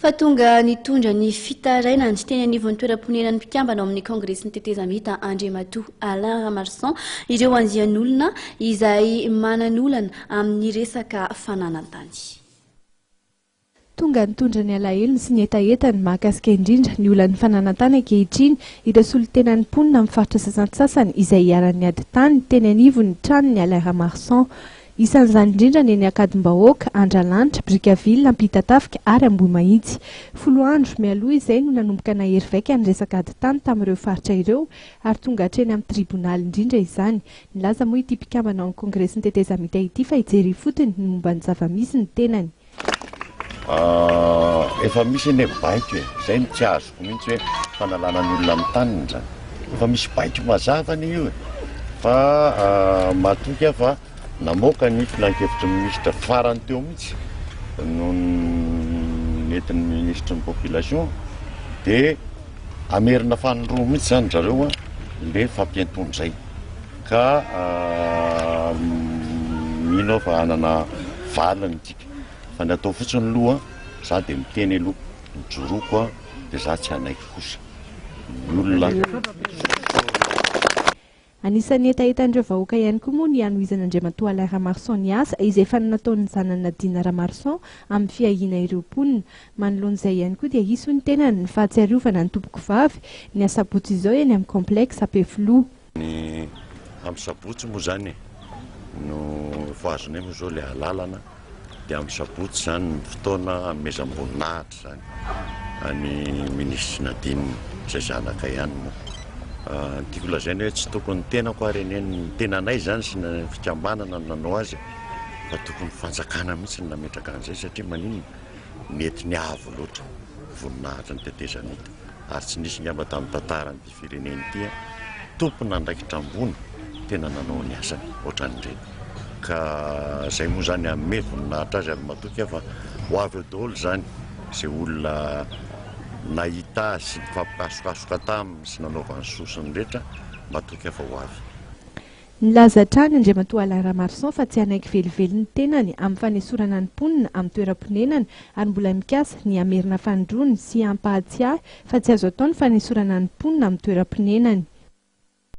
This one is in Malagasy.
Fa tonga nitondra ny fitarainany teny anivon'ny toeram-ponenan'ny mpikambana ao amin'ny Kongresin'ny Tetezamita Andriamatoa Alain Ramarson ireo andian'olona izay manan'olana amin'ny resaka fananan-tany. Tonga nitondra ny alahelony sy ny hetahetany mahakasika indrindra ny olan'ny fananan-tany ankehitriny ireo solontenan'ny mponina amin'ny faritra sasantsasany izay iharan'ny ady tany teny anivon'ny tranon'i Alain Ramarson. Isan'izany indrindra ny eny Ankadimbahoaka, Andralanitra, Brickaville, Ampitatafika ary Ambohimahitsy. 10 andro mialoha izay no nanomboka nahery vaika ny resaka ady tany tamin'ireo faritra ireo ary tonga hatreny amin'ny tribonaly indrindra izany. Nilaza moa ity mpikambana ao amin'ny Kongresin'ny tetezamita ity fa hijery ifotony ny momba ny zava-misy ny tenany. Efa misy anie baiko e, zay no tsy azoko mihitsy hoe fanalana ny olona amin'ny taniny zany, efa misy baiko mazava anie io e, fa matoky aho fa namoaka ny filankevitry ny minisitra farany teo mihitsy no nentin'ny minisitry ny population de hamerina fanindroa mihitsy zany zareo an le fampiantoana zay ka mino aho fa hanana valiny tsika. Fa ny atao fotsiny aloha za dia miteny aloha mijoroako a dia za tsy hanaiky kosa ny olona. Anisan'ny hetahetan'ireo vahoaka ihany koa moa ny hanohizan'Andriamatoa Alain Ramarson ny asa izay efa nataon'ny zanany Nadine Ramarson amin'ny fiahiana ireo mponina. Manoloana izay ihany koa dia hisy hoy ny tenany ny fahatsiarovana ny tompokovavy ny asabotsy izao eny amin'ny complexe Ampefiloha. Ny amin'ny sabotsy moa izany e, no efa azonay moa izao ilay alalana, dia amin'ny sabotsy izany ny fotoana hanomezam-boninahitra izany an'i Minisitry Nadine izay zanaka ihany moa. Ny tiako lazaina hoe tsy tokony ny tenako ary anie ny tenanay izany sy ny fikambanana no nanao azy fa tokony fanjakana mihitsy no nametraka an'izay satria maninona? Nety niavo loatra voninahitry ny tetezamita ary tsy nisy ngamba tamin'ny tantaran'ity firenena ity tompon'andraikitra ambony tena nanao ny asany ohatran'ireny ka zay moa zany hanome voninahitra azy ary matoky aho fa ho avy eo daholo zany zay olona nahita azy sy nifampikasokasoka taminy sy nanaovany soa sy ny rehetra, matoky aho fa ho avy. Nilaza hatrany Andriamatoa Alain Ramarson fa tsy hanaiky velively ny tenany amin'ny fanesorana ny mponina amin'ny toeram-ponenany ary mbola mikasa ny hamerina fanindroany sy hampahatsiahy fa tsy azo atao ny fanesorana ny mponina amin'ny toeram-ponenany.